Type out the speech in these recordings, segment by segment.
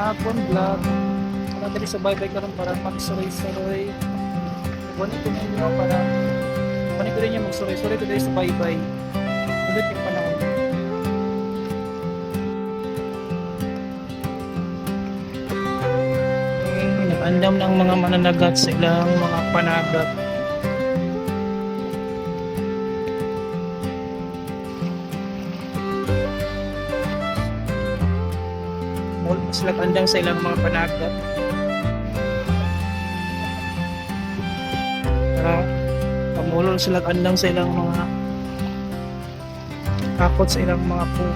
akong vlog. Wala diri sa baybay karon para magsuroy-suroy. Kunin ko ninyo para kunin ko rin yung magsuroy-suroy ko diri sa baybay. Ulit yung panahon. Okay, nag-andam ng mga mananagat sa ilang mga panagat. Sila andam sa ilang mga panagat. Para pamulol sila andam sa ilang mga takot sa ilang mga po.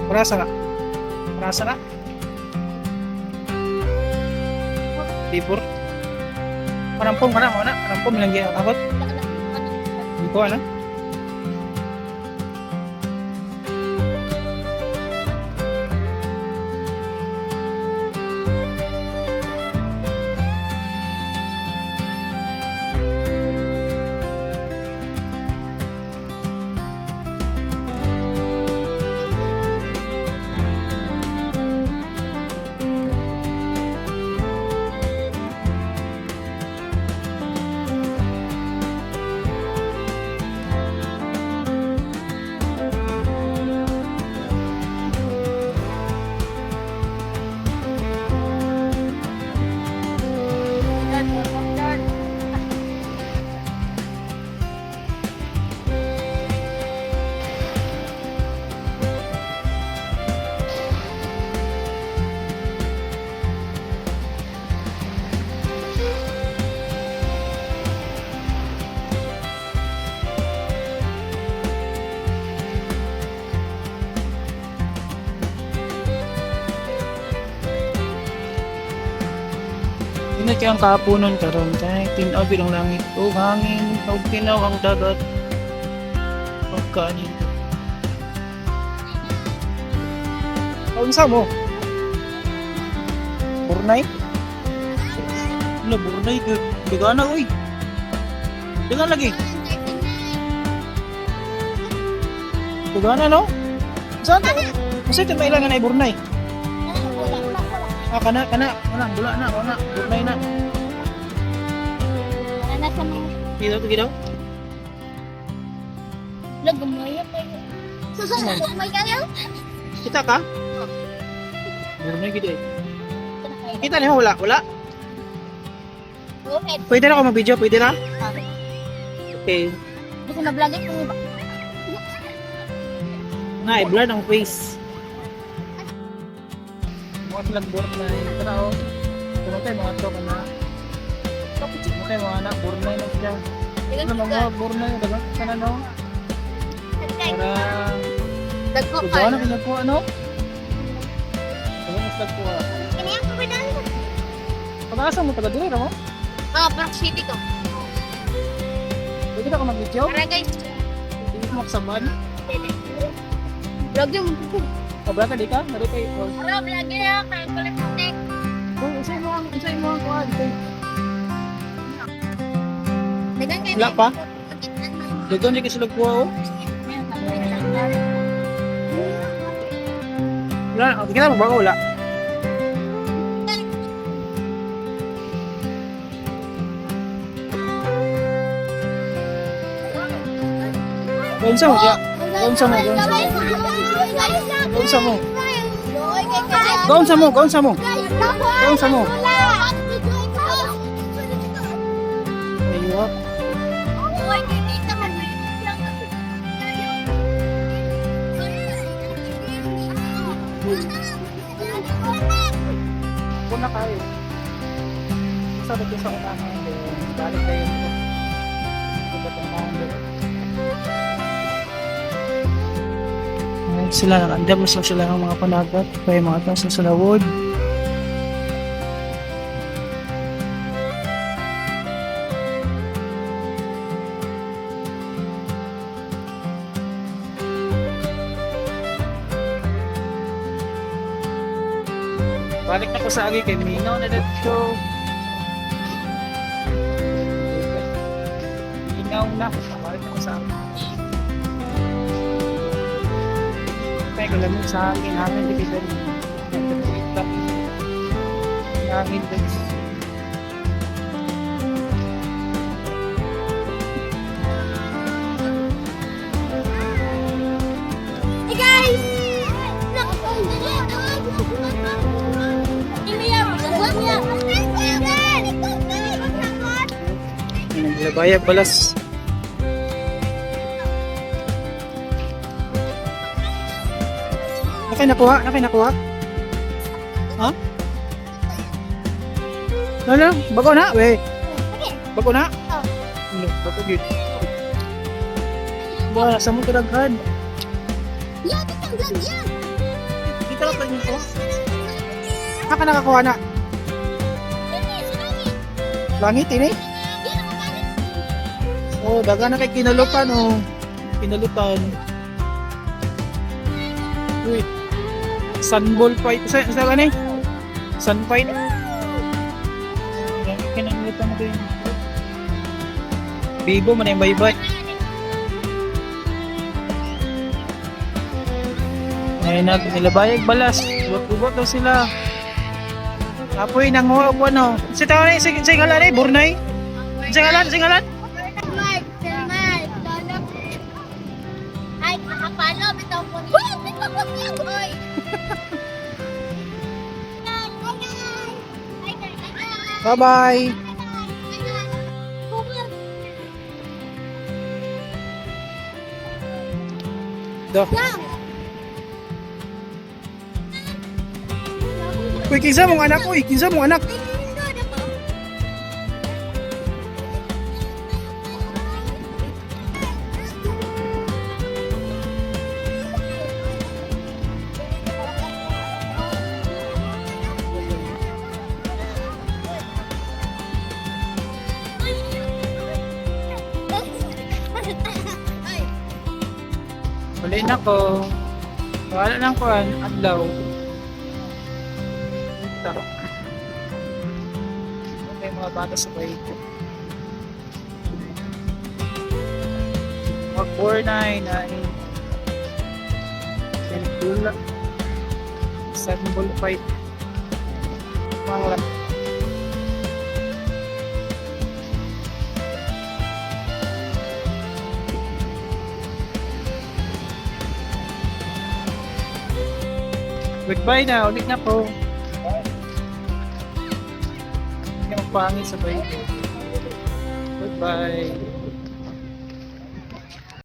Prasa na. Prasa na. Libur. Panampong ka na, wala. Panampong, ilang akot. Hindi ko ano. Ina kaya ang kahaponon karon kay tinaw bilang langit ug hangin ug tinaw ang dagat. Pagkanin. Kaunsa mo? Burnay? Ano, burnay? Dagana, uy. Dagan lagi. Dagana, no? Saan? Kasi ito mailangan ay burnay. Ah, kana, kana. Wala, bula na, wala. Burnay na. Nasa mga Dito, dito. Lagumaya kayo. May kayo? Kita ka? Burnay gid eh. Kita niyo wala, wala. Go ahead. Pwede na ako mag-video, pwede na? Okay. Gusto na vlog ko ba? Nga, i-blur ang face. Mga silang burnay. Tara oh. Tumatay mga to ka na. Tumatay mga anak, burnay na siya. Ano mga burnay, diba? Sana no? Para... Dagko ka. Kuha na kanya po, ano? Diba mas nagkuha? Kini ang kubidan. Pag-asa mo taga diri, no? Ah, Park City ko. Pwede na ako mag-video? Tara guys. Hindi ko maksaman. Vlog yung. Kabra ka, di ka? Nari kay... Oh, Tara, vlog ya. Kaya kulit. oh, usay mo ang kuha. Dito. Dagan kayo. Wala pa? Dito, hindi ka sila kuha, oh. Wala, okay na, magbago, wala. Gaunsa mo, siya. Gaunsa mo, gaunsa mo. Gaunsa mo. Gaunsa mo, gaunsa mo. Gaunsa mo. Aywa. Kuna kayo. Sa dito sa unahan din. Balik tayo dito. Dito sa unahan din. Ngayon sila, nakandam na sila sila ng mga panagat. Kaya mga taas na sa lawod. Balik na ko sa agi kay Minaw na dito. Naong na. Balik ako sa akin. Kaya lamig sa hangin. Hangin di kita. Hangin din. Hey guys! Naglabayag balas. Nakay nakuha? Nakay nakuha? Ha? No, no. Bago na, we. Bago na? Oh. No, bago gyud. Ba, sa mo kadaghan. Dito lang pa ko. Naka nakakuha na. Langit ini. Oh, daga na kay kinalutan oh. Kinalutan. Uy. Sunball fight. Sa ano eh? Sun fight. Kinalutan mo din. Bibo man yung baybay. Ngayon na, nilabayag balas. Ubat-ubat daw sila. Apoy, nanguha ko ano. Si tao na, si ngalan eh, Burnay. Si ngalan, si ngalan. Mark, Sir Mark, Lolo. Ay, makapalo, bitaw po niyo. Uy! Bye-bye. Do. Uy, kinsa mong anak, uy, kinsa mong anak. Uli na ko. Wala lang ko an adlaw. Ito. Okay, mga bata sa bahay ko. Mag 4, 9, 9. Dula. 7 ball fight. Mga Goodbye na, ulit na po. Hindi magpangit sa bahay. Goodbye.